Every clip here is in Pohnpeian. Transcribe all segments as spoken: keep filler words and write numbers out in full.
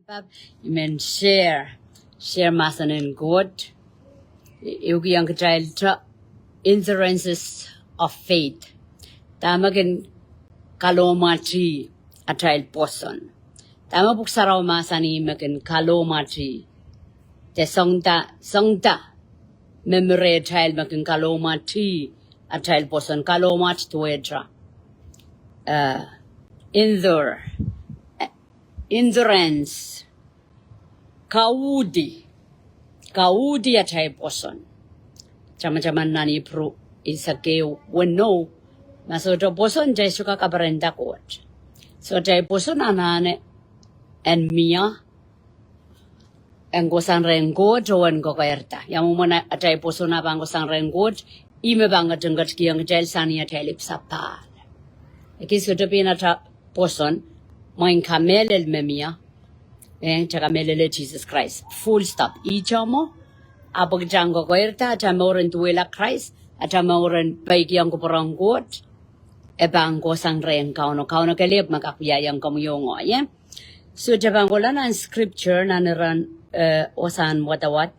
Pap, I men share, share mahsen en Koht. I, I kihong kitail ta insurances of faith. Dahme kin kalohmwatih atail pwoson? Dahme Pwuhk Sarawi mahsanih me kin kalohmwatih? De soangen da, soangen da me mi rehtail me kin kalohmwatih atail pwoson? Kalohmwat duwehte, eh, endure, eh, endurance, kauhdi, kauhdi atail pwoson. Tamataman nan Ipru eisek ehu, weneu, ma sohte pwoson, kitail sohte kak kaperenda Koht. Soh, atail pwoson anahne en mie, en kohsang rehn Koht oh en kokoirda. Ia mwomwen atail pwoson ah pahn kohsang rehn Koht? Ih me pahn ketin ketikihong kitail sang ni atail ipwsapahl. Ekei sohte pein atail pwoson, mwein kamehlel me mie, eh, kitail kamehlele Sises Krais. Full stop. Ihte mwo. Ahpw kitail kokoirda, atail mour en duwehla Krais, atail mour en peikiong kupwuren Koht, e pahn kohsang rehn Kauno. Kauno kelehpw me kak wiahiong komwi oh ngehi, eh? Soh, kitail pahn kohla nan scripture, nan iren, eh, wasahn wadawad.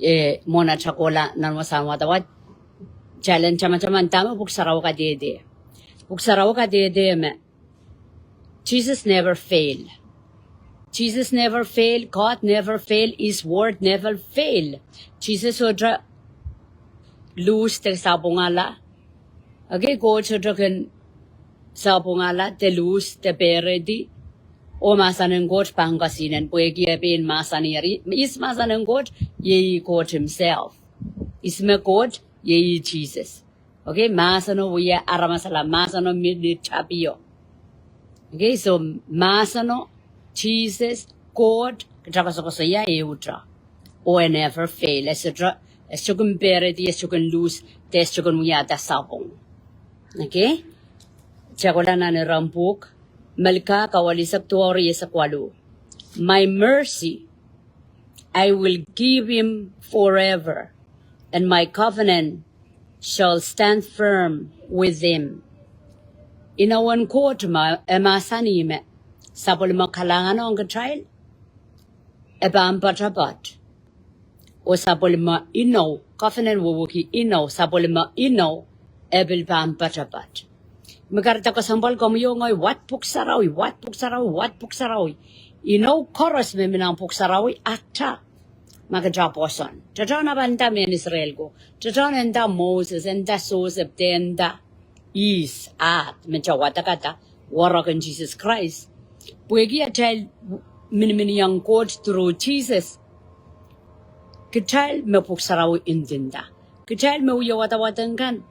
Eh, mwohn atail kohla nan wasahn wadawad, kitail en tamataman dahme Pwuhk Sarawi kadehde. Pwuhk Sarawi kadehde me Jesus never fail. Jesus never fail, God never fail, His word never fail. Sises sohte lose de sapwungala. Ekei Koht sohte kin sapwungala de lose de pehredi. Oh mahsen en Koht pahn kesihnen, pwehki e pein mahsanihong, ihs mahsen en Koht? Iei Koht himself. Ihs me Koht? Iei Sises. Ekei mahseno wia aramasala, mahseno mi tapio. Ekei, soh, mahseno, Sises, Koht, kitail koasokoasoia ehute. Oh e never fail, e sohte, e sohte kin pehredi, e sohte kin lose, de e sohte kin wiahda sapwung. Ekei, kitail kohla nan iren pwuhk Melkah kawalu eisek duwau, ire eisek waluh. My mercy I will keep him forever, and my covenant shall stand firm with him. Inowen Koht me, e mahsanih me sapwellime kalahngan ong kitail, e pahn poatopoat. Oh sapwellime inou, covenant wehwehki inou, sapwellime inou, e pil pahn poatopoat. Me kahrehda kesempwal komwi oh ngehi wad Pwuhk Sarawi, wad Pwuhk Sarawi, wad Pwuhk Sarawi. Inou koaros me mi nan Pwuhk Sarawi ata. Ma kitail pwoson, tehtehn apwal nda mehn Israel ko, tehtehn e nda Moses, e nda Sosep, de e nda ihs, ahd me kitail wadekada, warek en Sises Krais. Pwehki atail miniminiong Koht through Sises, kitail me Pwuhk Sarawi ndinda. Kitail me wia wadawadek kan,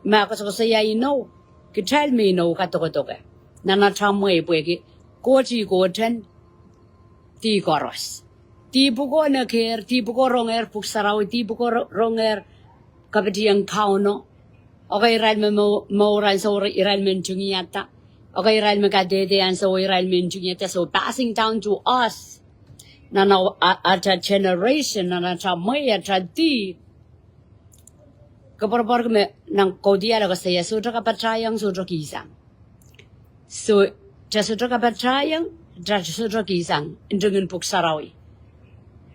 ma koasokoasoia inou, kitail me inou kadokedoke. Nan atail mwehi pwehki Koht ih Koht en dih koaros. Dih pwuko nekehr, dih pwuko rongehr Pwuhk Sarawi, dih pwuko ro-, rongehr kapitieng Kauno. Ekei irail me mo-, mour ansou irail me ntingihada. Ekei irail me kadehde ansou irail me ntingihada. So passing down to us. Nan a-, a-, atail generation, nan atail mwehi, atail dih. Koapworopworki me nan Kaudiahl e koasoia, sohte kapatahiong, sohte kihsang. So, kitail sohte kapatahiong, kitail sohte kihsang ntingin Pwuhk Sarawi.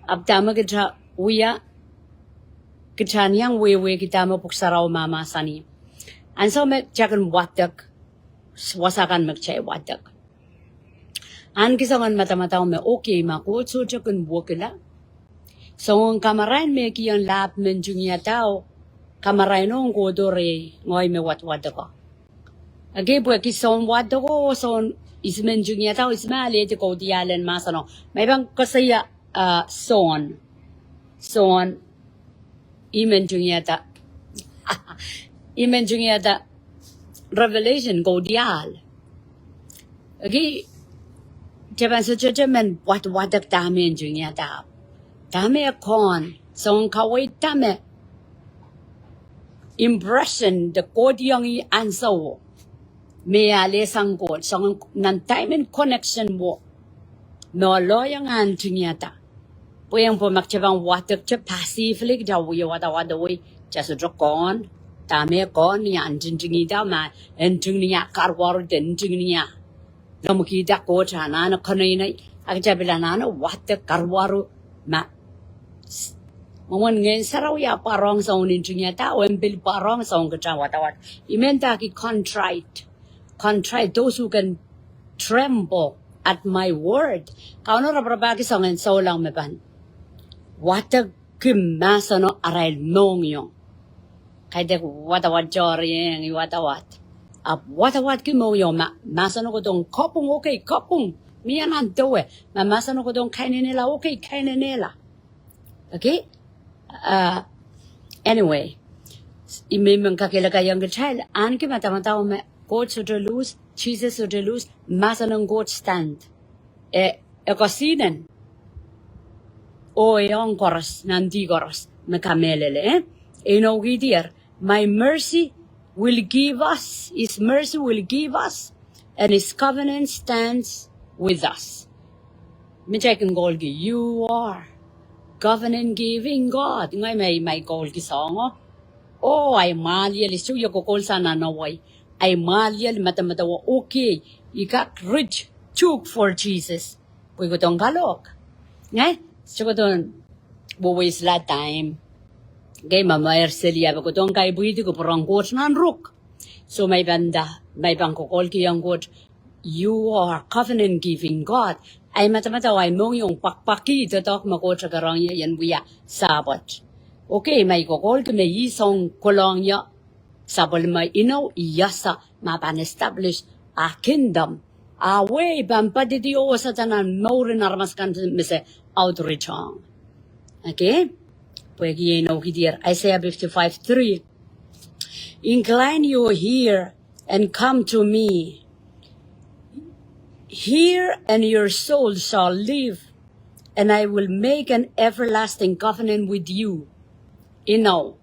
Ahpw dahme kitail wia, kitail iang wehwehki dahme Pwuhk Sarawi mahmahsanih. Ansou me kitail kin wadek, wasa kan me kitail wadek, ahneki soangen madamadau me, okay, ma Koht sohte kin wekila, soangen kamarain me kihong lahp me ntingihada, kamarain ong kohdo rehi, ngehi me wadwadeko. Ekei pwehki soun wadeko, soun ihs me ntingihada, ihs me alehdi Kaudiahl en mahseno. Ma I pahn koasoia, ah, soun, soun, ih me ntingihada, ih me ntingihada Revelation, Kaudiahl. Ekei, kitail pahn sohte men wadwadek dahme ntingihada. Dahme e kohn, soangen kaweid dahme impression de kohdiong ih ansouo. Me alehsang Koht, soangen nan time en connection wo. Me ohl loiong ah ntingihada. Pwe ong pwe ma kitail pahn wadek kitail passively, kitail wia wadawadawei, kitail sohte kohn, dahme kohn ni ah ntintingihada, ma e nting ni ah karwaru de nting ni ah Lomwikihda Koht anahne konehng, a kitail pil anahne wadek karuwaru ma. Mwomwen Ngehn Sarawi ah pwarohng soangen ntingihada, oh e pil pwarohng soangen kitail wadawad. I men ndahki contrite. Contrite, those who can tremble at my word. Kauno raparapahki soangen souleng me pahn wadek ki mahseno arail mohngiong. Kaidehk wadawad, tohrieng, I wadawad. Ahpw wadawadki mohngiong ma, mahseno kohdohng kapwung, okay, kapwung. Mie nan dewe, ma mahseno kohdohng kainenehla, okay, kainenehla. Okay? Uh, anyway, I men men kakehlakaiong kitail, ahneki madamadau me Koht sohte lose, Sises sohte lose, mahsen en Koht stand. E, e kesihnen. Oh e ong koaros, nan dih koaros, me kamehlele, eh? E inoukihdier, my mercy will give us, his mercy will give us, and his covenant stands with us. Me kitail kin koulki, you are covenant giving God. Ngehi me, me I koulki soahngo. Oh, ahi mwahliel, I sohte kokoul sang nan wai. Ahi mwahliel, madamadau, okay, I kak rit tuhk for Jesus. Pwe I kohdohng kalohk. Nge, I sohte kohdohng wewesla time. Nge, ma meir seli, I pahn kohdohng kaipwidi kupwuren Koht nan ruk. So, ma I pahn nda, ma I pahn kokoulkihong Koht, you are covenant giving God. Ahi madamadau, ahi mohngiong pwakpwakih doadoahk me Koht kerohng ie en wia sapwet. Okay, ma I kokoulki me I soang kolong ie, sapwellime inou, I ese me pahn establish a kingdom. A wei pahn padidi oh wosada nan mouren aramas kan me se auditoritohng. Okay? Pwehki e inoukihdier, Isaiah fifty-five three. Incline your ear and come to me. Hear and your soul shall live, and I will make an everlasting covenant with you. Inou.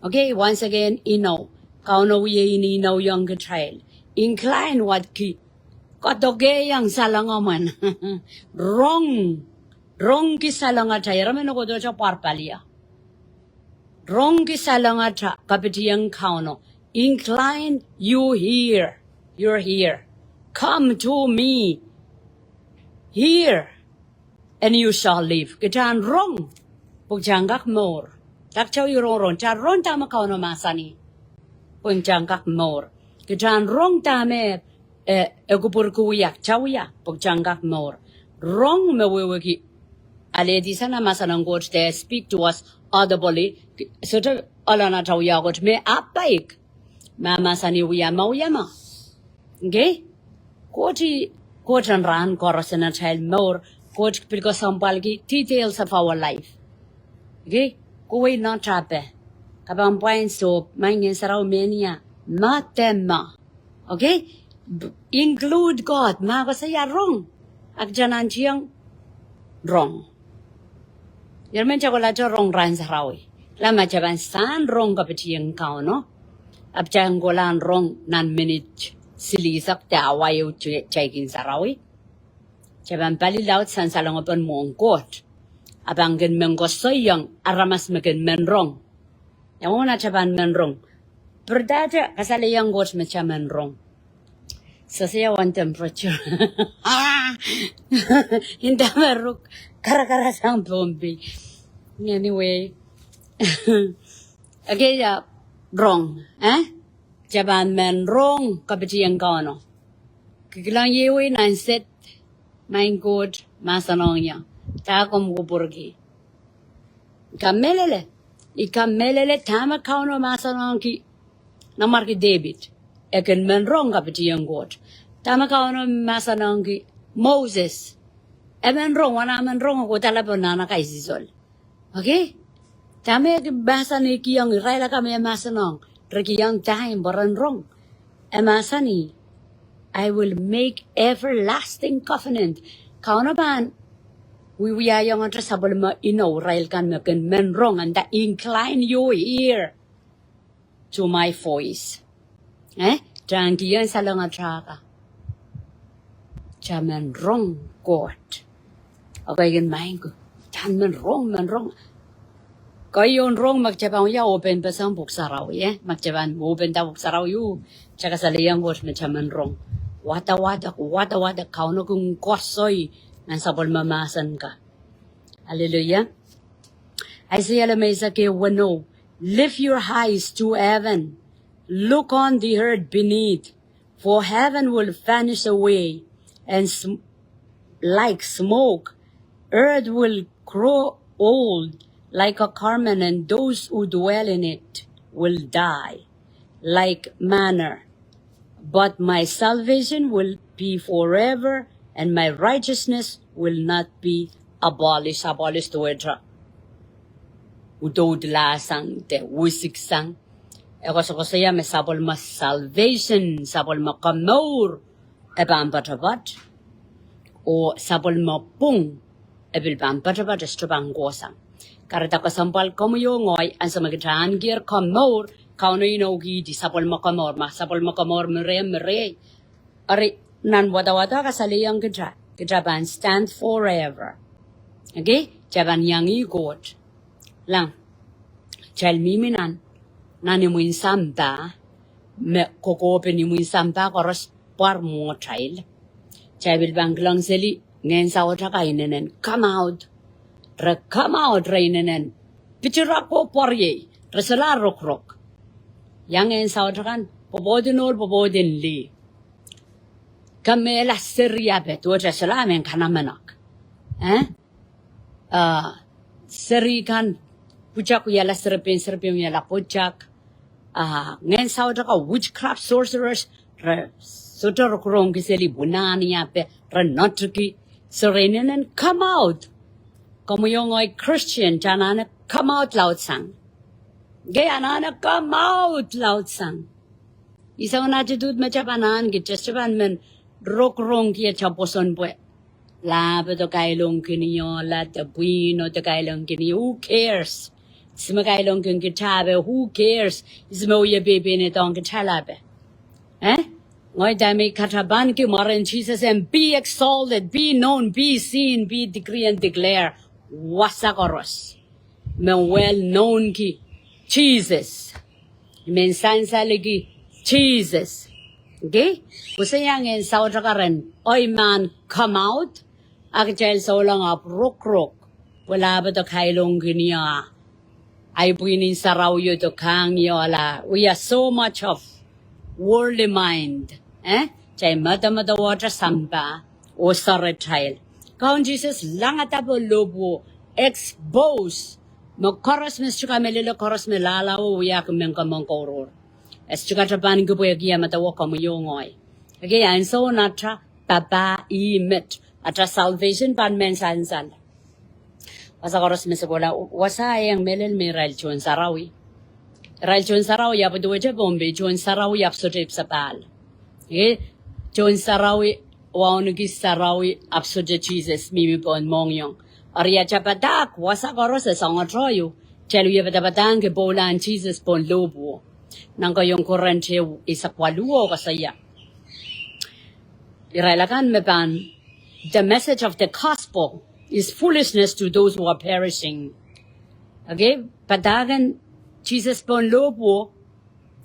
Okay, once again, inou. Kauno wie inouiong kitail. Incline wadki. Koadokehiong salengomwen. Rong. Rongki salengatail. Ira me nokodohte pwarpalio. Rongki salengatail, kapitieng Kauno. Incline your ear. Your ear. Come to me. Hear. And you shall live. Kitail en rong, pwe kitail en kak mour. Kak tau rong rong, kitail rong dahme Kauno mahsanih, pwe kitail en kak mour. Kitail en rong dahme, eh, e kupwurki wia, kitail wia, pwe kitail en kak mour. Rong me wehwehki, alehdi sang mahsen en Koht, they speak to us audibly, sohte ohlonatail wia Koht me apaik. Ma mahsanih wia ma wia ma. Okay? Koht, Koht en rahn koaros en atail mour, Koht pil kesempwalki details of our life. Okay? Kowe not ape. Kapang pwain sohp, ma Ngehn Sarawi mehnia, ma de ma. Okay? B-, include God, ma koasoia rong. Ak kitail en nantihong rong. Ira me kitail kohla rong rahn sarawi. Lah ma kitail pahn sang rong kapitieng Kauno. Ahpw kitail en kohla rong nan minit silihsek de awa ehu kitail kin sarawi. Kitail pahn pali laud sang salongopen mwohn Koht. Ahpw pahn kin men koasoiong aramas me kin men rong. Ia mwomwen atail pahn men rong. Pirda atail kasalehiong Koht me kitail men rong. Sehse ia wen temperature. Inda me ruk karakara sang Pohnpei. Anyway. Okay, ia rong, eh? Kitail pahn men rong kapitieng Kauno. Kikilang iei nan set, maing Koht, mahsanihong ie. Dah komw kupwurki. I kamehlele. I kamehlele dahme Kauno mahsanihongki. Nanmwarki Depit. E kin men rong kapitieng Koht. Dahme Kauno mahsanihongki Moses. E men rong, wana men rong, e kohda lapalap nan kaisihsol. Okay? Dahme e mahsanihkihong irail akan me mahsanihong. Re kihong time pwe ren rong. E mahsanih, I will make everlasting covenant. Kauno pahn wiewiahiong atail sapwellime inou irail kan me kin men rong, and that incline your ear to my voice. Eh? Kitail en kihong salengatail kan. Kitail men rong Koht. Okay, kin maing ko. Kitail men rong, men rong. Keieu rong me kitail pahn wia open pahn sang pwuhk sarawi, eh? Me kitail pahn open da pwuhk sarawi, uh, kitail kasalehiong Koht me kitail men rong. Wadawadek, wadawadek, Kauno kin koasoi nan sapwellime mahsen ka. Hallelujah. Isaiah limeisek ehu, "Lift your eyes to heaven, look on the earth beneath, for heaven will vanish away, and sm-, like smoke, earth will grow old like a garment, and those who dwell in it will die like manner. But my salvation will be forever, and my righteousness will not be abolished." Abolished duwehte udoudlahsang de wisiksang. E koasokoasoia me sapwellime salvation, sapwellime komour, e pahn poatopoat, oh sapwellime pwung e pil pahn poatopoat, e sohte pahn kohsang. Kahrehda kesempwal komwi oh ngehi, ansou me kita ahneki komour, Kauno inoukihdi sapwellime komour, ma sapwellime komour me rehi, me rehi. Eri nan wadawad e kasalehiong kita, kita pahn stand forever. Okay? Kita pahn iang ih Koht. Lang, kitail mihmi nan, nan imwin sampah, me kokohpen imwin sampah koaros pwar mwohtail. Kitail pil pahn kilang seli ngehn saut akan inenen, "Come out." Re come out, re inenen pitira ko pwariei, re solahr rokorok. Ia ngehn saut akan, pwopwoud en ohl, pwopwoud en lih. Kemehla seri ape, duwehte solahr men kanamenek. Eh? Ah, seri kan pwutak wiahla serepein, serepein wiahla pwutak. Ah, ngehn saut akan, witchcraft, sorcerers, re sohte rokorongki seli, pwunani ape, re netiki. So re inenen come out. Komwi oh ngehi Christian, kita anahne come out laudsang. Okay, anahne come out laudsang. Ih soangen attitude me kita pahn ahneki, kita sohte pahn men rokorongki ata pwoson pwe lahpo de kailongkin ie, oh lahpo de pwihno de kailongkin ie, who cares? Ihs me kailongkin kita ape, who cares? Ihs me wie peipein dohng kita ape? Eh? Ngehi dahme I katapanki, mwaren Sises, and be exalted, be known, be seen, be decree and declare. Wasa koaros me well known ki Sises. Men sansalki Sises. Okay? Koasoia ngehn saut akan ren, oh I men come out, a kitail souleng ahpw rokorok, pwe lahpo de kailongkin ie, ahi pwihn en sarawio de kahng ie, oh la, we are so much of worldly mind. Eh? Kitail medemedewe ata sampah oh soaratail. Kaun Sises langada pohn lohpwuo, expose me koaros me sohte kamehlele, koaros me lahlahwe wiahki mengke mengkourour. E sohte katapanki pwehki e medewe komwi oh ngehi. Okay, ansou ata papah ih met, ata salvation pahn men sansal. Wasa koaros me se kohla, wasa ehu mehlel me irail tohn sarawi. Irail tohn sarawi ahpw duwehte Pohnpei, tohn sarawi ahpw sohte ipwsapahl. Eh, tohn sarawi, wauneki sarawi ahpw sohte Sises mihmi pohn mohngiong. Eri ata padahk, wasa koaros e soangohte ieu, kitail wie padapadahngki pwoulahn Sises pohn lohpwuo. Nan keieun Korint eisek waluh koasoia, irail akan me pahn, the message of the gospel is foolishness to those who are perishing. Okay, padahk en Sises pohn lohpwuo,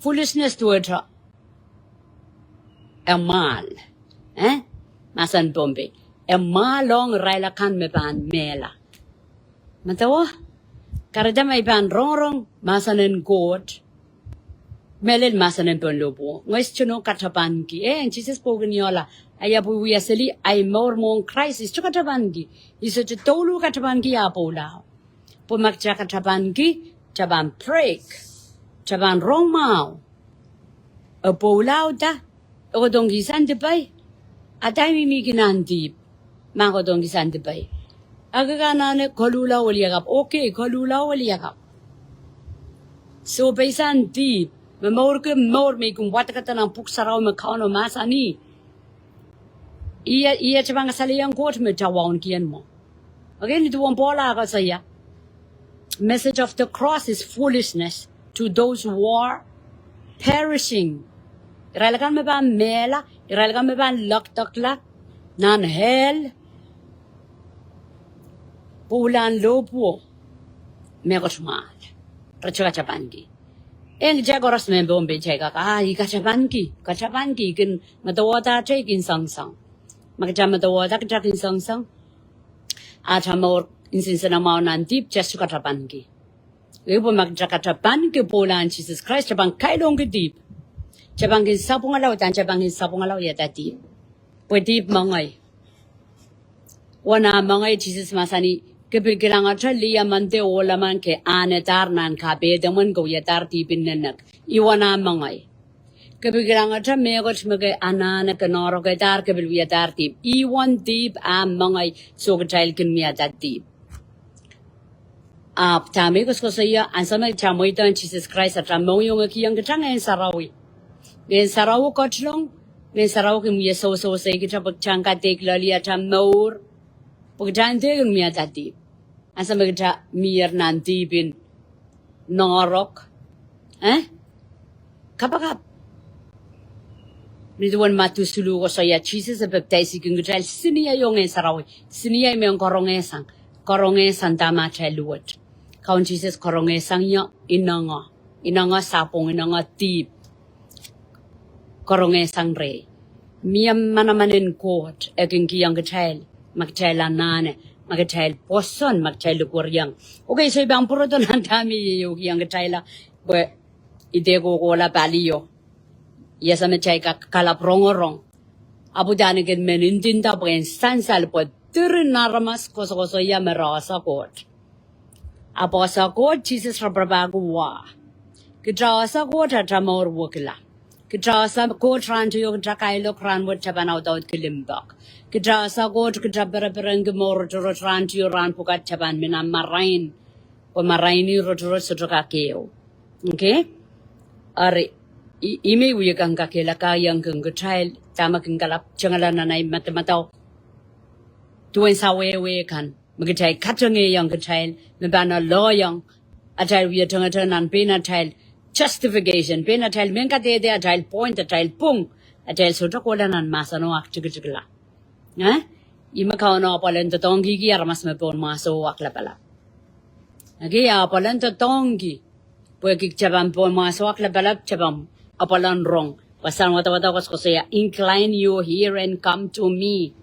foolishness duwehte e mwahl. Eh? Mahsen Pohnpei, e mwahl ong irail akan me pahn mehla. Medewe, kahrehda ma I pahn rongorong mahsen en Koht, mehlel mahsen en pohn lohpwuo, ngehi sohte nohn katapanki. Eh, Sises pwoukin ie, oh la, a ia pwe wia seli ahi mour mwohn Krais, I sohte katapanki. I sohte douluhl katapanki ah pwoula. Pwe ma kita katapanki, kita pahn break, kita pahn rong mwahu. E pwoula da, e kohdohngki sandipai, a da I mihmihki nan dihp, ma kohdohngki sandipai. Aki anahne koluhla oh weliakapw, okay, koluhla oh weliakapw. Soh, peisang dihp, me mourki mour me I kin wadekada nan pwuhk sarawi me Kauno mahsanih. Ih, ih ata pahn kasalehiong Koht me kita wauneki ien mwo. Okay, ni duwen Pohl ah koasoia, message of the cross is foolishness to those who are perishing. Irail akan me pahn mehla, irail akan me pahn lekdekla nan hell, pwoulahn lohpwuo, mehkot mwahl. Re sohte katapanki. Eng kitail koaros mehn Pohnpei kitail kak, ah, I katapanki, katapanki, I kin medewehda atail kin soangsoang. Ma kitail medewehda kitail kin soangsoang, atail mour nsensenamwahu nan dihp, kitail sohte katapanki. Ih pwe ma kitail katapanki pwoulahn Sises Krais, kitail pahn kailongki dihp. Kitail pahn kin sapwungala, uhdahn kitail pahn kin sapwungala wiahda dihp. Pwe dihp mengei. Uwen ah mengei, Sises mahsanih, ke pil kilangete lih emen de ohl emen ke ahnehdahr nan kapehdomwen ke wiadahr dihp en nenek. Ih uwen ah mengei. Ke pil kilangete mehkot me ke anahne ke noahrokehdahr ke pil wiadahr dihp. Ih uwen dihp ah mengei, soh kitail kin wiahda dihp. Ahpw dahme I koasokoasoia, ansou me kitail mweidohng Sises Krais atail mohngiong, e kihong kitail Ngehn Sarawi. Ngehn Sarawi ketilong, Ngehn Sarawi kin wie sewesewese kitail pwe kitail en kadeik loale atail mour, pwe kitail en dehr kin wiahda dihp. Ansou me kitail mier nan dihp en noahrok, eh? Kapakap. Ni duwen Madiu siluh koasoia Sises e pepdaisekin kitail, seniei oh Ngehn Sarawi, seniei mehn karongesang, karongesang dahme atail luwet. Kaun Sises karongesang ie inengo, inengo sapwung, inengo dihp. Karongesang rehi. Mie manaman en Koht e kin kihong kitail, ma kitail anahne, ma kitail pwoson, ma kitail likwerihong. Okay, so I pahn pwurodo nan dahme I kihong kitailla, pwe I dehr kohkohla palio. Ia, se me kitail kak kalap rongorong. Ahpw uhdahn I kin men ndinda pwe en sansal pwe diren aramas koasokoasoia me re ese Koht. Ahpw ese Koht, Sises raparapahki wa. Kitail ese Koht atail mour wekila. Kitail ese Koht rahn teio kitail kailok, rahn wet kitail pahn audaudki limpoak. Kitail ese Koht, kitail pereperengki mour rotorot, rahn teio rahn pwukat kitail pahn mi nan marain. Pwe maraini rotorot sohte kak ehu. Okay? Eri, I, I men wie kan kakehlaka iang kin kitail, dahme kin kalap tengala nan ei madamadau. Duwen sawehwe kan me kitail katengehiong kitail, me pahn aloiong atail wie tengeteng nan pein atail justification, pein atail mehn kadehde, atail point, atail pwung, atail sohte kohla nan mahseno ahk tikitikla. Eh? Ih me Kauno apwal en doadoahngkihki aramas me pohnmwahso ahk lapalap. Okay, apwal en doadoahngki. Pwehki kitail pahn pohnmwahso ahk lapalap, kitail pahn apwal en rong. Wasahn wadawad koasokoasoia, incline your ear and come to me.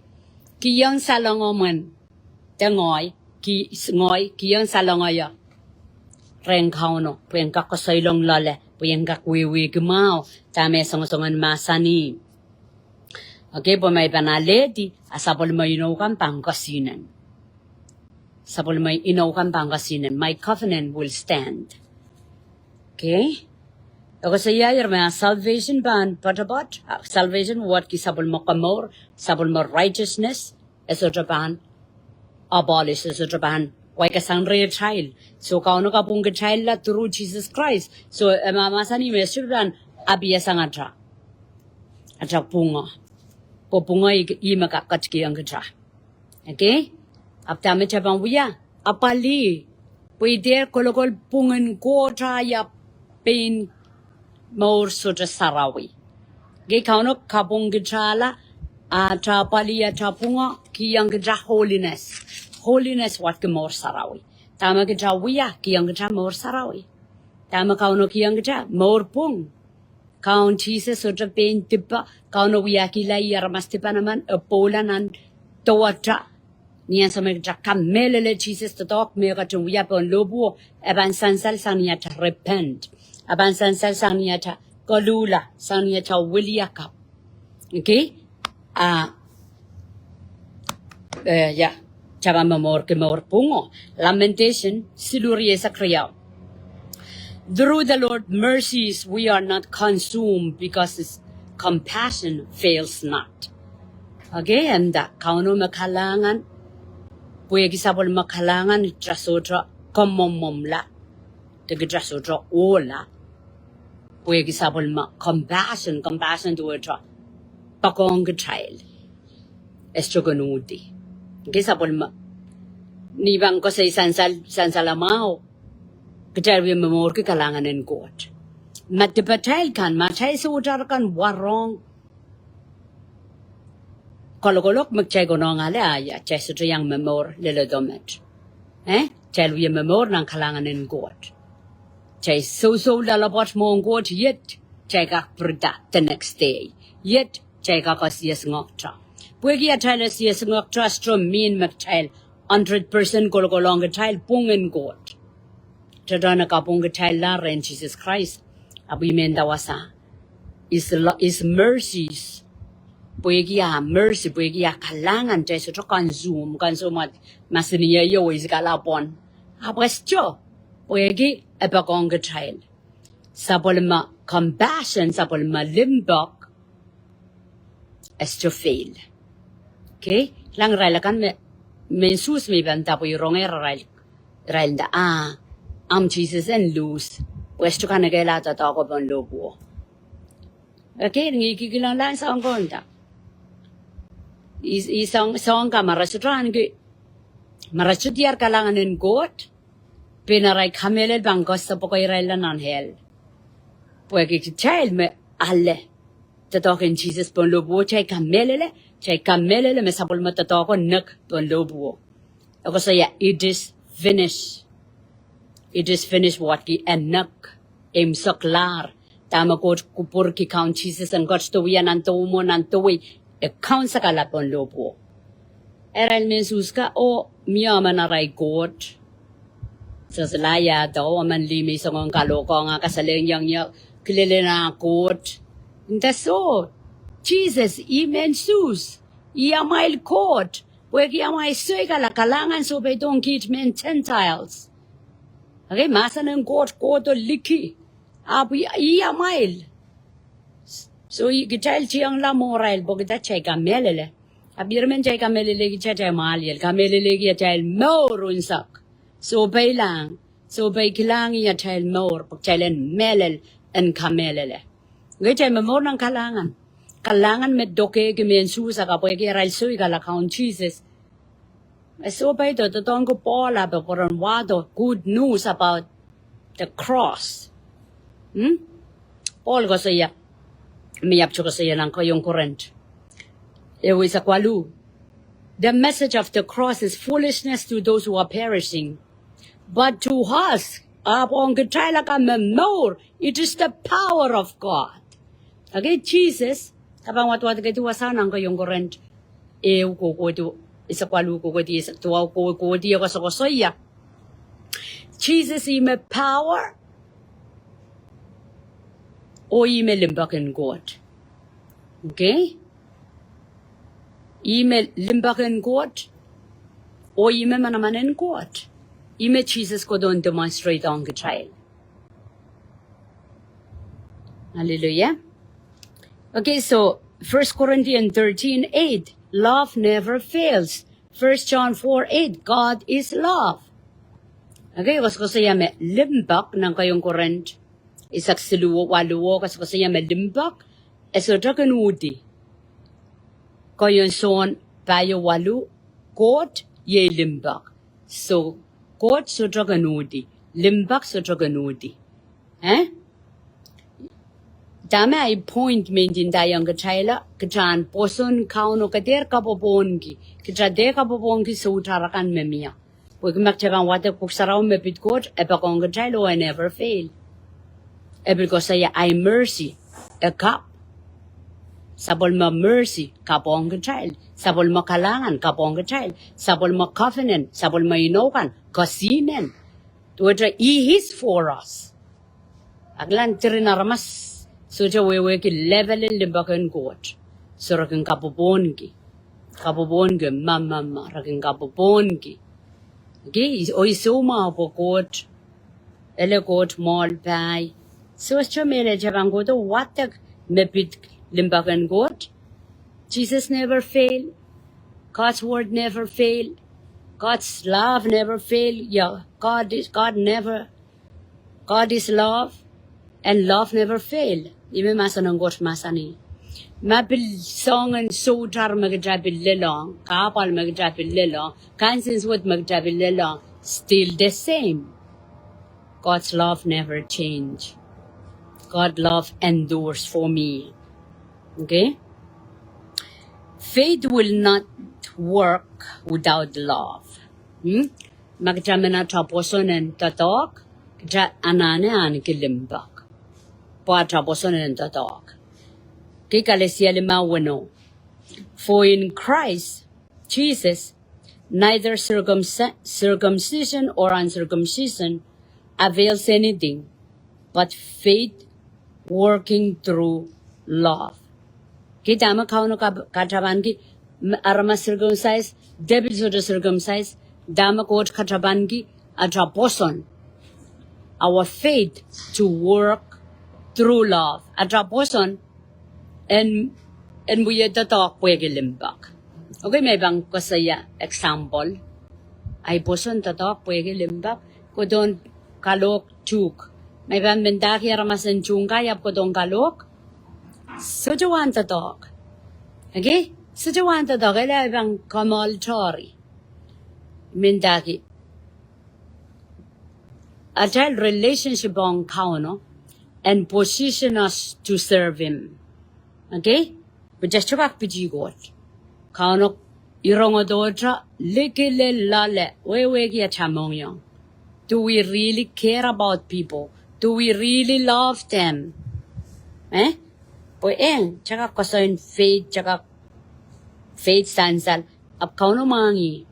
Kihong salongemwen. De ngehi, ki-, ngehi, kihong salongeio rehn Kauno, pwe en kak koasoilong loale, pwe en kak wehwehki mwahu dahme songosongen mahsanih. Okay, pwe ma I pahn alehdi, a sapwellime inou kan pahn kesihnen. Sapwellime inou kan pahn kesihnen. My covenant will stand. Okay? E koasoiaier me a salvation pahn poatopoat, a salvation wehwehki sapwellime komour, sapwellime righteousness, e sohte pahn abolish, e sohte pahn waikasang rehtail. So Kauno kapwungkitailla through Jesus Christ. So e mahmahsanih me e sohte pahn apiasang atail, atail pwungo. Pwe pwungo ih, ih me kak ketikihong kitail. Okay? Ahpw dahme kitail pahn wia, apwalih. Pwe I dehr kolokol pwungen Koht ah pein mour sohte sarawi. Okay, Kauno kapwungkitailla, atail apwalih, atail pwungo, kihong kitail holiness. Holiness wehwehki mour sarawi. Dahme kitail wia, kihong kitail mour sarawi. Dahme Kauno kihong kitail, mour pwung. Kaun Sises sohte pein dipe, Kauno wiahkihla ih aramas dipan emen, e pwoula nan dewehte. Ni ansou me kitail kamehlele Sises, doadoahk me e ketin wia pohn lohpwuo, e pahn sansal sang ni atail repent. E pahn sansal sang ni atail koluhla, sang ni atail wiliakapw. Okay? Ah, eh, yeah. Kitail pahn momourki mour pwungo. Lamentation siluh rieisek riau. Through the Lord's mercies we are not consumed, because his compassion fails not. Okay, e nda Kauno me kalahngan, pwehki sapwellime kalahngan kitail sohte kamwomwomwla, de kitail sohte ohla. Pwehki sapwellime compassion, compassion duwehte poakohng kitail. E sohte kin uhdi. Okay, sapwellime, ni pahn koasoi sansal, sansalamwahu, kitail wie momourki kalahngan en Koht. Ma dipatail kan, ma atail sohte kan warohng kolokolok me kitail konehng ale, a ia, kitail sohte iang momour leledo met. Eh? Kitail wie momour nan kalahngan en Koht. Kitail sousou loalopwoat mwohn Koht, yet kitail kak pirida the next day. Yet kitail kak osios ngehkta. Pwehki atail osios ngehkta, sohte mean me kitail hundred percent kolokolohng kitail pwungen Koht. Doadoahk en kapwung kitail la rehn Sises Krais. Ahpw I men nda wasa, His lo-, His mercies. Pwehki ah mercy, pwehki ah kalahngan, kitail sohte consume, consume, mahsanih ie, ie, wehwehki kalapw. Ahpw e sohte, pwehki e poakohng kitail. Sapwellime compassion, sapwellime limpoak, e sohte fail. Okay? Kilang irail akan me, mehn Suhs me I pahn nda pwe I rongehr irail, irail nda, ah, ahmw Sises en lose. Pwe e sohte kanekehla doadoahko pohn lohpwuo. Okay, ngehi kihkilang lahng soahng ko nda. I, I soang, soang ka ma re sohte ahneki, ma re sohte diar kalahngan en Koht, pein arail kamehlele pahn koasoapoakoa irail nan hell. Pwehki kitail me ale doadoahk en Sises pohn lohpwuo, kitail kamehlele, kitail kamehlele me sapwellime doadoahko nek pohn lohpwuo. E koasoia, it is finished. It is finished, wehwehki e nek, eimwseklahr. Dahme Koht kupwurki Kaun Sises en ketido wia nan dewemwo nan dewei, e kaunsekala pohn lohpwuo. Irail mehn Suhs ka, oh, mie emen arail Koht. Solahr ia, oh, emen lih me I soangen kalohkohng, kasalehng iang ie, kilelen ah Koht. Nda soh, Sises, ih mehn Suhs, ih amwail Koht. Pwehki amwail soikala kalahngan, soh, peidohng kiht mehn Gentiles. Okay, mahsen en Koht kohdo liki. Ahpw ih, ih amwail. Soh, ih kitail tiongla mwohrail pwe kitail kamehlele. Ahpw ih emen kitail kamehlelehki kitail mwahliel, kamehlelehki atail mour unsek. Soh, peilang. Soh, pei kilangih atail mour, pwe kitail en mehlel en kamehlele. Ngehi kitail me mour nan kalahngan. Kalahngan me dokehki mehn Suhs akan pwehki arail soikala Kaun Sises. E soh, pei doadoahk en Pohl ahpw pwuren wahdo good news about the cross. Hmm? Pohl koasoia, me I ahpw koasoia nan keieun Korint. Ehu eisek waluh. The message of the cross is foolishness to those who are perishing. But to us, ahpw ong kitail akan me mour, it is the power of God. Okay, Sises, ke pahn wadwadekedi wasa nan keieun Korint. Ehu kohkohdi, eisek waluh kohkohdi, eisek duwau kohkohdi, e koasokoasoia. Sises ih me power, oh ih me limpoak en Koht. Okay? Ih me limpoak en Koht, oh ih me manaman en Koht. Ih me Sises kohdo demonstrate ong kitail. Hallelujah. Okay, so First Corinthians thirteen eight, love never fails. First John four eight, God is love. Okay, koasokoasoia me limpoak nan keieun Korint. Eisek siluh waluh, koasokoasoia me limpoak, e sohte kin uhdi. Keieun Sohn pahieu waluh, Koht iei limpoak. So, Koht sohte kin uhdi. Limpoak sohte kin uhdi. Eh? Dahme ahi point me I nda iang kitail, kitail en pwoson Kauno, ke dehr kapwopwonki. Kitail dehr kapwopwonki soutahr akan me mie. Pwehki ma kitail pahn wadek Pwuhk Sarawi me pid Koht, e poakohng kitail oh e never fail. E pil koasoia ahi mercy, e kapw. Sapwellime mercy, kapwong kitail. Sapwellime kalahngan, kapwong kitail. Sapwellime covenant, sapwellime inou kan, kesimen. Duwehte, he is for us. Ahkilang, diren aramas sohte wehwehki level en limpoak en Koht. So re kin kapwopwonki. Kapwopwonki, ma, ma, ma, re kin kapwopwonki. Okay, oh I soumwahu pwe Koht, ele Koht mwohl pai. So sohte mehlel kitail pahn kohdo wadek me pid limpoak en Koht. Jesus never fail. God's word never fail. God's love never fail. Yeah, God is, God never God is love, and love never fail. Ih me mahsen en Koht mahsanih. Ma pil soangen soutahr me kitail pil lelohng, kahpwal me kitail pil lelohng, kansensuwed me kitail pil lelohng, still the same. God's love never change. God love endures for me. Okay? Faith will not work without love. Hmm? Ma kitail men atail pwoson en doadoahk, Kitail anahne ahneki limpoak pwe atail pwoson en doadoahk. Ki Kalesia limau weneu. For in Christ Jesus, neither circumci-, circumcision or uncircumcision avails anything, but faith working through love. Ki dahme Kauno katapanki, aramas circumcise, depil sohte circumcise, dahme Koht katapanki, atail pwoson. Our faith to work through love. Atail pwoson en, en wie doadoahk pwehki limpoak. Okay, me I pahn koasoia example. Ahi pwoson doadoahk pwehki limpoak, kohdohn kalohk tuhk. Me I pahn mendahki aramas en tuhngkai ahpw kohdohn kalohk. Sohte wahn doadoahk. Okay? Sohte wahn doadoahk, ele I pahn kamoal tori. Mendahki atail relationship ong Kauno and position us to serve him. Okay? Pwe kitail sohte kak piti Koht. Kauno irongodohte, likile loale, wehwehki atail mohngiong. Do we really care about people? Do we really love them? Eh? Pwe eng, kitail kak koasoia faith, kitail kak faith sansal. Ahpw Kauno mwahngih,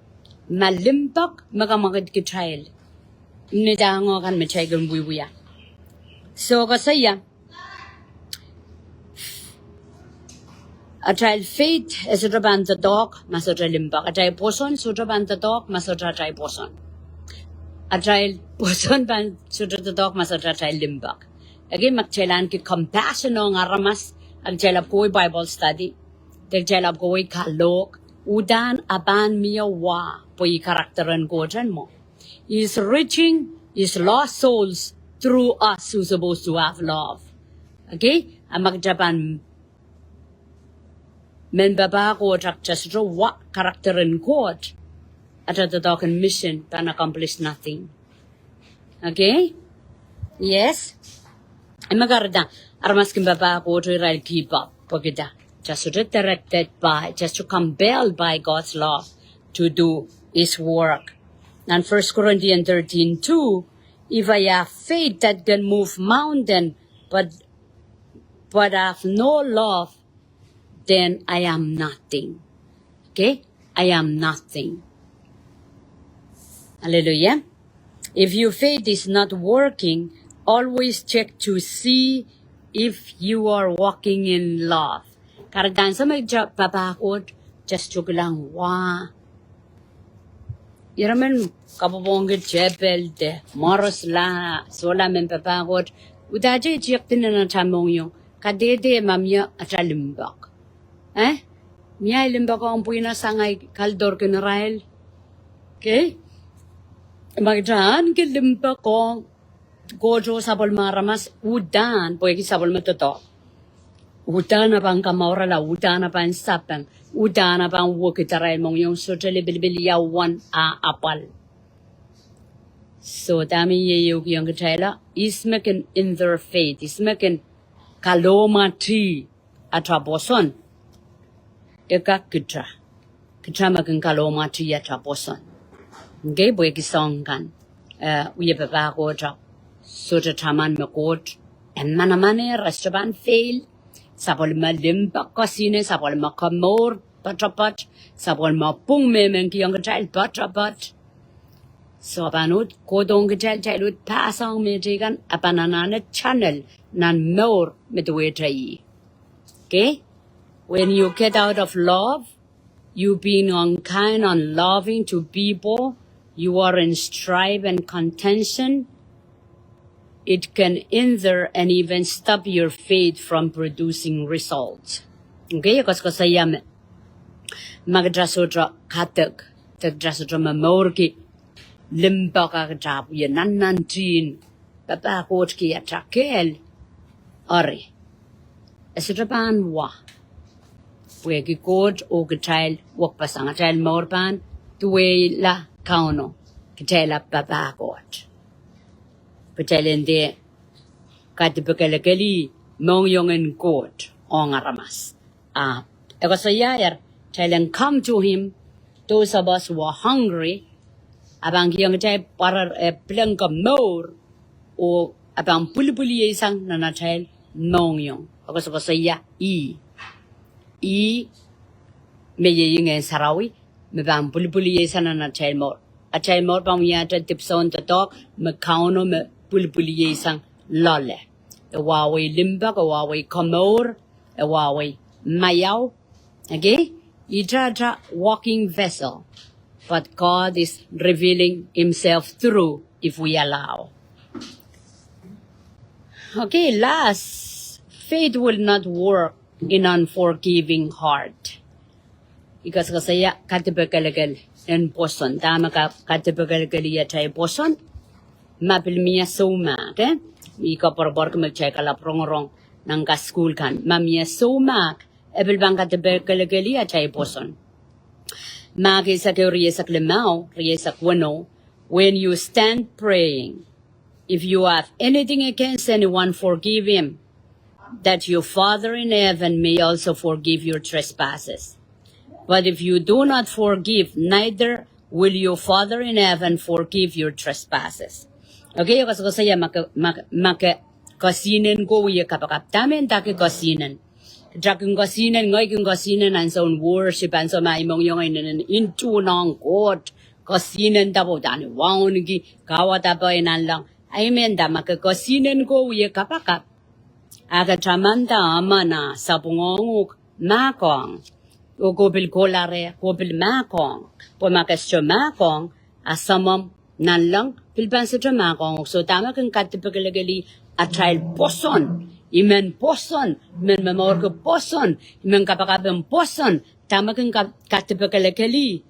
ma limpoak me kamwakid kitail, ni dahngo kan me kitail kin wiewia. So koasoia, atail faith e sohte pahn doadoahk ma sohte limpoak. Atail pwoson sohte pahn doadoahk ma sohte atail pwoson. Atail pwoson pahn sohte doadoahk ma sohte atail limpoak. Okay, ma kitail ahneki compassion ong aramas, a kitail ahpw kohwei Bible study, de kitail ahpw kohwei kalohk, uhdahn e pahn mie wa, pwe ih character en Koht en mwo. He is reaching his lost souls through us who supposed to have love. Okay? A ma kitail pahn men papah Koht a kitail sohte wa character en Koht, atail doadoahk en mission pahn accomplish nothing. Okay? Yes? Ih me kahrehda aramas kin papah Koht oh irail give up, pwehki kitail sohte directed by, kitail sohte compelled by God's love to do his work. Nan First Corinthians thirteen two, if I have faith that can move mountain, but, but have no love, then I am nothing. Okay? I am nothing. Hallelujah. If your faith is not working, always check to see if you are walking in love. Kahrehda ansou me kitail papah Koht, kitail sohte kilang wa. Irail men kapwopwongki tepel de mwoaroslahng, sohla men papah Koht. Udahte tiekdi nan atail mohngiong, kadehde ma mie atail limpoak. Eh? Mie ahi limpoak ong pwihno sang ahi kaldorkin irail. Okay? Ma kitail ahneki limpoak ong Koht oh sapwellime aramas, uhdahn, pwehki sapwellime doadoahk, uhdahn e pahn kamourala, uhdahn e pahn sapeng, uhdahn e pahn wekidarail mohngiong, sohte lipilipil ia uwen ah apwal. So dahme I ehukihong kitail, ihs me kin in their faith, ihs me kin kalohmwatih atail pwoson. E kak kitail. Kitail me kin kalohmwatih atail pwoson. Okay, pwehki soahng kan, eh, wie papah Koht, sohte taman me Koht e manaman, e sohte pahn fail. Sapwellime limpoak kesihnen, sapwellime komour poatopoat, sapwellime pwung me e men kihong kitail poatopoat. So pahn uhd kohdohng kitail, kitail uhd pass ong mehteikan, a pahn anahne channel nan mour me duwehte ih. Okay? When you get out of love, you being unkind, unloving to people, you are in strife and contention, it can hinder and even stop your faith from producing results. Okay, e koasokoasoia me ma kitail sohte kadek, de kitail sohte momourki limpoak, a kitail wie nannantihn papah Koht ki atail kehl, eri e sohte pahn wa. Pwehki Koht oh kitail wekpeseng, atail mour pahn duwehla Kauno, kitail ahpw papah Koht. Kitail en dehr kadipikelekeli mohngiong en Koht ong aramas. Ah, e koasoiaier, kitail en come to him, those of us who are hungry, a pahn kihong kitail pwarer, eh, pilengke mour, oh e pahn pwilipwilieisang nan atail mohngiong. E koasokoasoia ih. Ih me iei Ngehn Sarawi me pahn pwilipwilieisang nan atail mour. Atail mour pahn wiahte dipwisoun doadoahk me Kauno me pwilipwilieisang loale. E wahwei limpoak, e wahwei komour, e wahwei maiau. Okay? Ihte atail walking vessel. But God is revealing himself through if we allow. Okay, last, faith will not work in unforgiving heart. I koasokoasoia kadipekelekel en pwoson. Dahme ka, kadipekelekeli atail pwoson? Ma pil mie soumahk, eh? I koapworopworki me kitail kalap rongorong nan kasukuhl kan. Ma mie soumahk, e pil pahn kadipekelekeli atail pwoson. Mahk eisek ehu, rieisek limau, rieisek weneu, when you stand praying, if you have anything against anyone, forgive him, that your Father in heaven may also forgive your trespasses. But if you do not forgive, neither will your Father in heaven forgive your trespasses. Okay, e koasokoasoia ma ke, ma ke, ma ke kosihnen ko wie kapakap. Dahme ndahki kosihnen? Kita kin kosihnen, ngehi kin kosihnen ansoun worship, ansou me I mohngiong inenen intuhnohng Koht. Kosihnen da pwe udahn wauneki, kawada pwe I nanleng. Amen da, ma ke kosihnen ko wie kapakap, a ke tamanda emen a sapwung ong uhk, mahkohng. Oh ke pil kohla reh, ke pil mahkohng. Pwe ma ke sohte mahkohng, a Sahm nanleng pil pahn sohte mahkohng uhk. So dahme kin kadipekelekeli atail pwoson? I men pwoson, I men momourki pwoson, I men kapakapen pwoson. Dahme kin ka, kadipekelekeli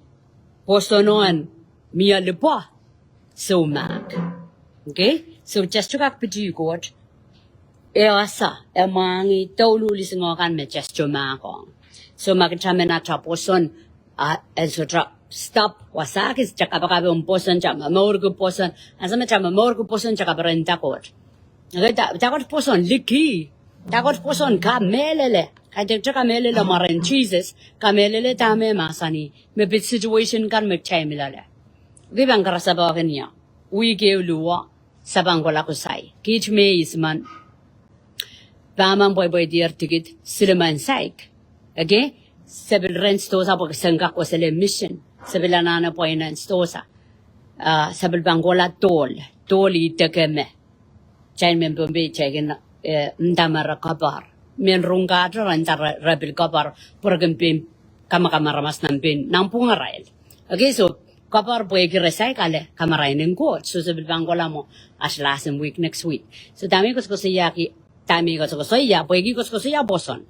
pwoson en mie lipwe? Soumahk. Okay? So just to kak piti Koht, e ese, e mwahngih douluhl lisingo kan me just to mahkohng. So ma kita men ata pwoson, a, e sohte stop wasa, kita kapakapen pwoson, kita momourki pwoson, ansou me kita momourki pwoson, kita kaperenda Koht. Okay, da, da Koht pwoson liki, da Koht pwoson kamehlele, kaidehkte kamehlele mwaren Sises, kamehlele dahme mahsanih, me pid situation kan me kitail mi loale. Okay, pahn karasapo kin ia, wihk ehu luo, se pahn kohla kusai. Kiht me ihs men, pahn men pweipweidier tikid silimen saik. Okay? Se pil rent stosa pwe se en kak wesele mission. Se pil anahne pweinen stosa. Ah, se pil pahn kohla dohl. Dohl idekeme. Kitail mehn Pohnpei kitail kin, eh, nda me re kapar. Mehn Rungkahto re nda re, re pil kapar. Pwe re kin pein kamakam aramas nan pein, nan pwungarail. Okay, so kapar pwehki re saik ale kamarain en Koht. So se pil pahn kohla mwo at last week, next week. So dahme I koasokoasoiahki, dahme I koasokoasoia, pwehki koasokoasoia pwoson.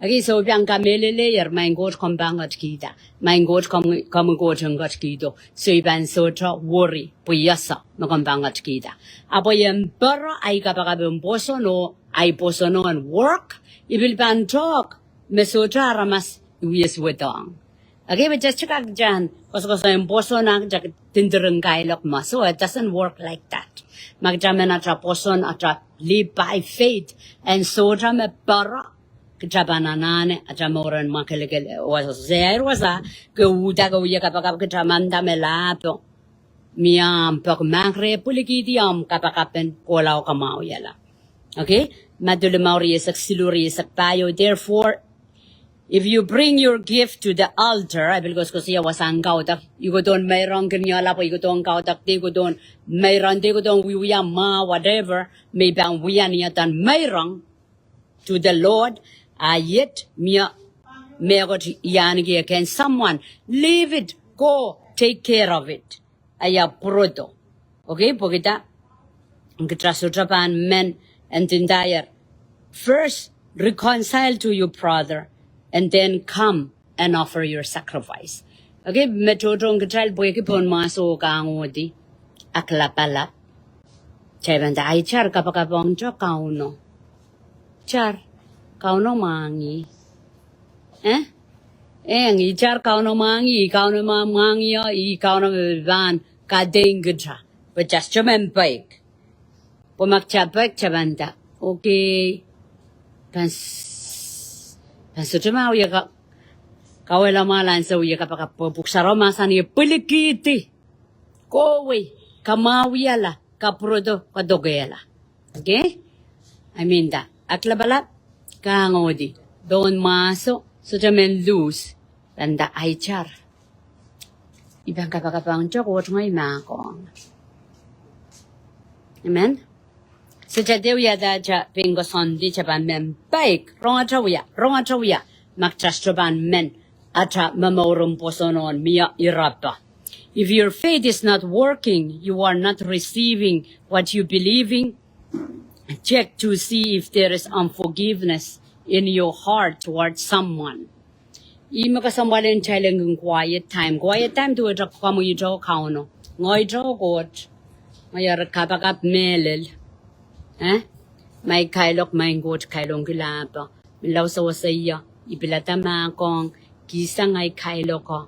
Okay, so I pahn kamehlele, er, maing Koht komw pahn ketikihda. Maing Koht komw, komwi Koht en ketikihdo. So I pahn sohte worry, pwe I ese me komw pahn ketikihda. A pwe I en pere ahi kapakapen pwoson oh ahi pwoson en work, I pil pahn tehk me sohte aramas I wie suwedohng. Okay, but just to kak kin koasokoasoia pwoson, a kita kin didiring kailok ma. So it doesn't work like that. Ma kita men ata pwoson, ata live by faith, en sohte me pere, kita pahn anahne ata mour en mwakelekel. Wasa, se air wasa, ke uhda ke wie kapakap, kita manda me lahpo. Mie omw peki mahk reh, pwilikihdi omw kapakapen kohla oh kamwahwihala. Okay? Madiu limau, rieisek siluh, rieisek pahieu. Therefore, if you bring your gift to the altar, I pil koasokoasoia wasahn kaudok, I kohdohn meirong kin iehla pwe I kohdohn kaudok de, I kohdohn meirong de, I kohdohn wiewia mwahu, whatever, me I pahn wia ni adan meirong to the Lord, a yet mie mehkot I ahneki, can someone leave it, go take care of it? Ahi pwurodo. Okay, pwehki dah? Kita sohte pahn men en ndinda, first reconcile to your brother and then come and offer your sacrifice. Okay, me tohtohn kitail pwehki pohn mwahso kahngohdi, aklapalap. Kitail pahn nda, ai, itar kapakap ong Kauno. Itar Kauno mwahngih. Eh? Eng, itar Kauno mwahngih, Kauno mwa-, mwahngih o, ih Kauno me pahn kadeik kita. Pwe kita sohte men pweik. Pwe ma kita pweik, kita pahn nda, okay, pahn s-, pahn sohte me wie ka-, kawehla mwahl ansou wie kapakap, pwe Pwuhk Sarawi mahsanih, pwilikihdi, kohwei, kamwahwihala, kapwurodo, kadokehla. Okay? I mean that. Aklapalap, kangohdi. Pohn mahso, sohte men lose. Pahn nda aitar. I pahn kapakap ong Koht, ngehi mahkohng. Amen. Sohte de wiahda atail pein koasoandi, atail pahn men paik, rong atail wia, rong atail wia, ma kitail sohte pahn men atail momourin pwoson oh mie irapo. If your faith is not working, you are not receiving what you believing. Check to see if there is unforgiveness in your heart towards someone. Ih me kesempwal en kitail en kin quiet time. Quiet time duwehte komwi ito Kauno. Ngehi ito Koht. Ngehi eri kapakap mehlel. Eh? Maing kailok, maing Koht, kailongkihla pwe menlau sewese ie, I pilada mahkohng, kihsang ei kailoko.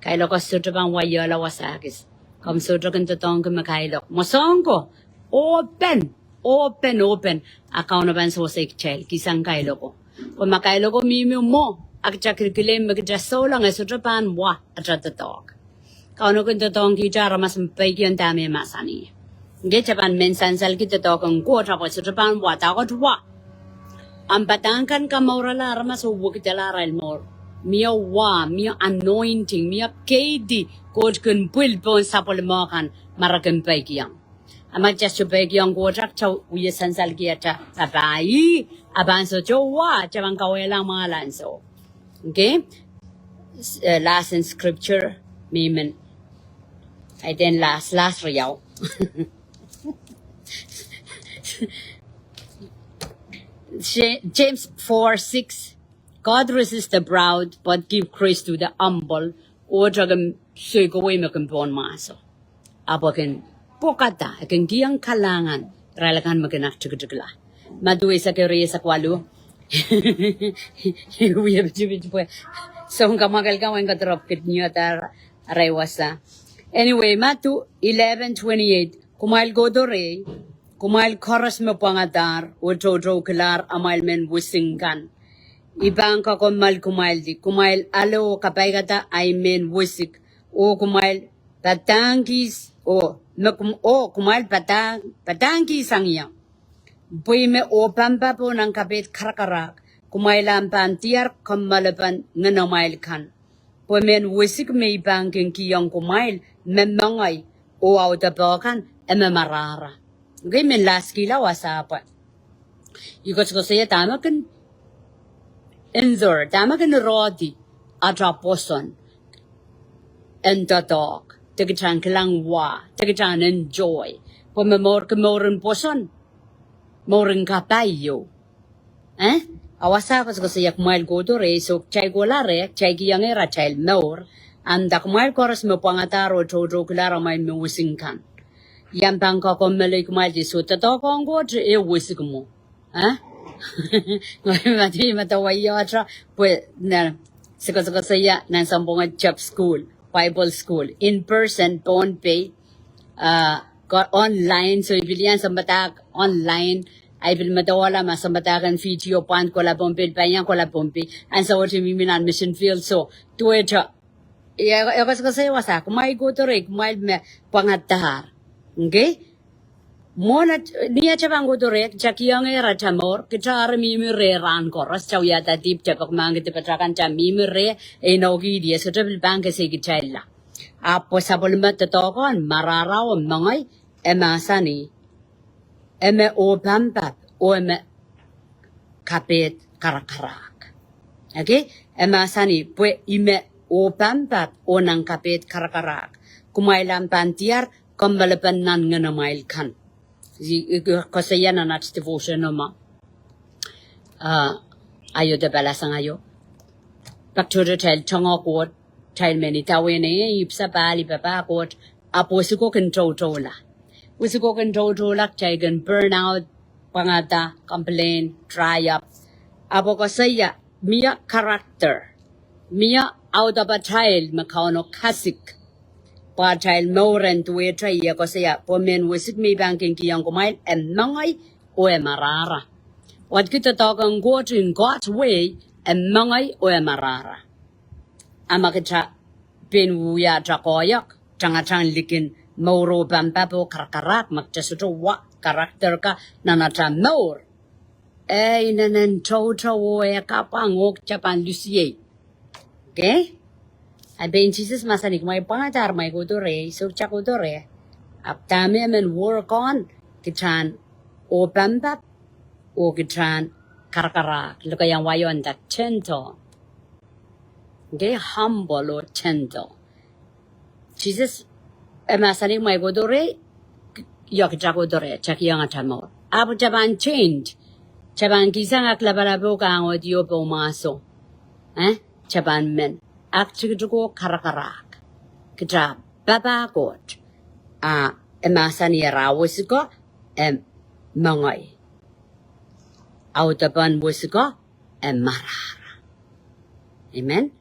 Kailoko sohte pahn waiehla wasa kis. Komw sohte kin doadoahngki me kailok. Mwosongo, open, open, open. A Kauno pahn sewese kitail, kihsang kailoko. Pwe ma kailoko mihmi mwo, a kitail kilkileng me kitail souleng, e sohte pahn wa atail doadoahk. Kauno kin doadoahngkihte aramas me peikiong dahme e mahsanih. Nge kitail pahn men sansalki doadoahk en Koht, ahpw e sohte pahn wa, dahkot wa. Ahmw padahk kan kamourala aramas oh wekidala arail mour. Mie wa, mie anointing, mie keidi Koht kin pwil pohn sapwellime kan ma re kin peikiong. A ma kitail sohte peikiong Koht, a kitail wie sansalki atail papah, a pahn sohte wa, kitail pahn kauwehla mwahl ansou. Okay? S-, eh, last in scripture, mihmi. I think last, last riau. Ja-, James four six, God resists the proud, but give grace to the humble. Oh, e kin soikowei me kin pohn mahso. Ahpw e kin pwokada, e kin kihong kalahngan irail akan me kin aktikitikla. Madiu eisek ehu, rieisek waluh. Wie pitipit pwe soun kamwakel kan wehin Kotorop kin niohda arail wasa. Anyway, Madiu eleven twenty-eight, kumwail kohdo rehi, kumwail koaros me pwangadahr oh toutoukilahr amwail mehn wisik kan. I pahn kakommoal kumwaildi, kumwail ale oh kapaikada ahi mehn wisik, oh kumwail padahngkihs-, oh, me kum-, oh, kumwail padahng-, padahngkihsang ie. Pwe ih me oh pampap oh nan kapehd karakarahk, kumwail ahpw pahn diar kommoalepen ngenomwail kan. Pwe mehn wisik me I pahn kin kihong kumwail, me mengei oh audepe kan, e me marahra. Okay, men laskihla wasa pwe I koasokoasoia dahme kin endure, dahme kin rohdi atail pwoson en doadoahk, de kitail en kilang wa, de kitail en enjoy. Pwe me mourki mouren pwoson, mouren kapai ieu. Eh? A wasa koasokoasoia kumwail kohdo rehi, so kitail kohla reh, kitail kihong ira atail mour, a nda kumwail koaros me pwangadahr oh toutoukilahr amwail mehn wisik kan. I ahpw pahn kakommoalei kumwaildi, so doadoahk ong Koht e wisik mwo. Eh? Ngehi madi me dawaiota, pwe na, se koasokoasoia nan sounpwong en job school, Bible school, in person, Pohnpei, ah, ko online, so I pil iang sounpadahk online, a I pil medewehla ma sounpadahk en video pwand kohla Pohnpei, pahn iang kohla Pohnpei, ansou wet I mihmi nan mission field, so, duwehte, e, e koasokoasoia wasa, kumwail kohdo rehi, kumwail me pwangadahr. Okay? Mwohn, ni atail pahn kohdo rehi, kitail kihong ira atail mour, kitail eri mihmi reh rahn koaros, kitail wiahda dihp, kitail peki mahkki dipatail kan, kitail mihmi reh, e inoukihdi, e sohte pil pahn keseikitailla. Ahpw sapwellime doadoahk en marahra oh mengei, e mahsanih, e me oh pampap, oh e me kapehd karakarahk. Okay? E mahsanih, pwe I me oh pampap, oh nan kapehd karakarahk. Kumwail ahpw pahn diar kommoalepen nan ngenomwail kan. I, I, I koasoia nan aht devotion o ma, ah, aio de palasang aio. Pak tohto kitail tongoang Koht, kitail men idawehn ipwsapahl, I papah Koht, ahpw wisik o kin toutoula. Wisik o kin toutoula, kitail kin burn out, pwangada, complain, dry up. Ahpw koasoia, mie character, mie audepatail me Kauno kasik. Pwe atail mour en duwehte, e koasoia, pwe mehn wisik me I pahn kin kihong kumwail, e mengei oh e marahra. Wadki doadoahk en Koht in God's way, e mengei oh e marahra. A ma kitail pein wia atail koahiek, tangatang likin mour opampap oh karakarahk, ma kitail sohte wa character kan nan atail mour, e inenen toutou oh e kapwang oh kitail pahn lusiei. Okay? A pein Sises mahsanih, kumwail pwangadahr, mwail kohdo reh, I sou kitail kohdo reh. Ahpw dahme I men work on, kitail en opampap oh kitail en karakarahk, lokaiahn wai en nda tender. Okay, humble oh tender. Sises e mahsanih, mwail kohdo reh, io kitail kohdo reh, kitail kihong atail mour. Ahpw kitail pahn change. Kitail pahn kihsang ahk lapalap oh kahng oh diop oh mwahso. Eh? Kitail pahn men aktikitik oh karakarahk. Kitail papah Koht. A e mahsanih, arail wesiko e mengei. Audepen wesiko e marahra. Amen.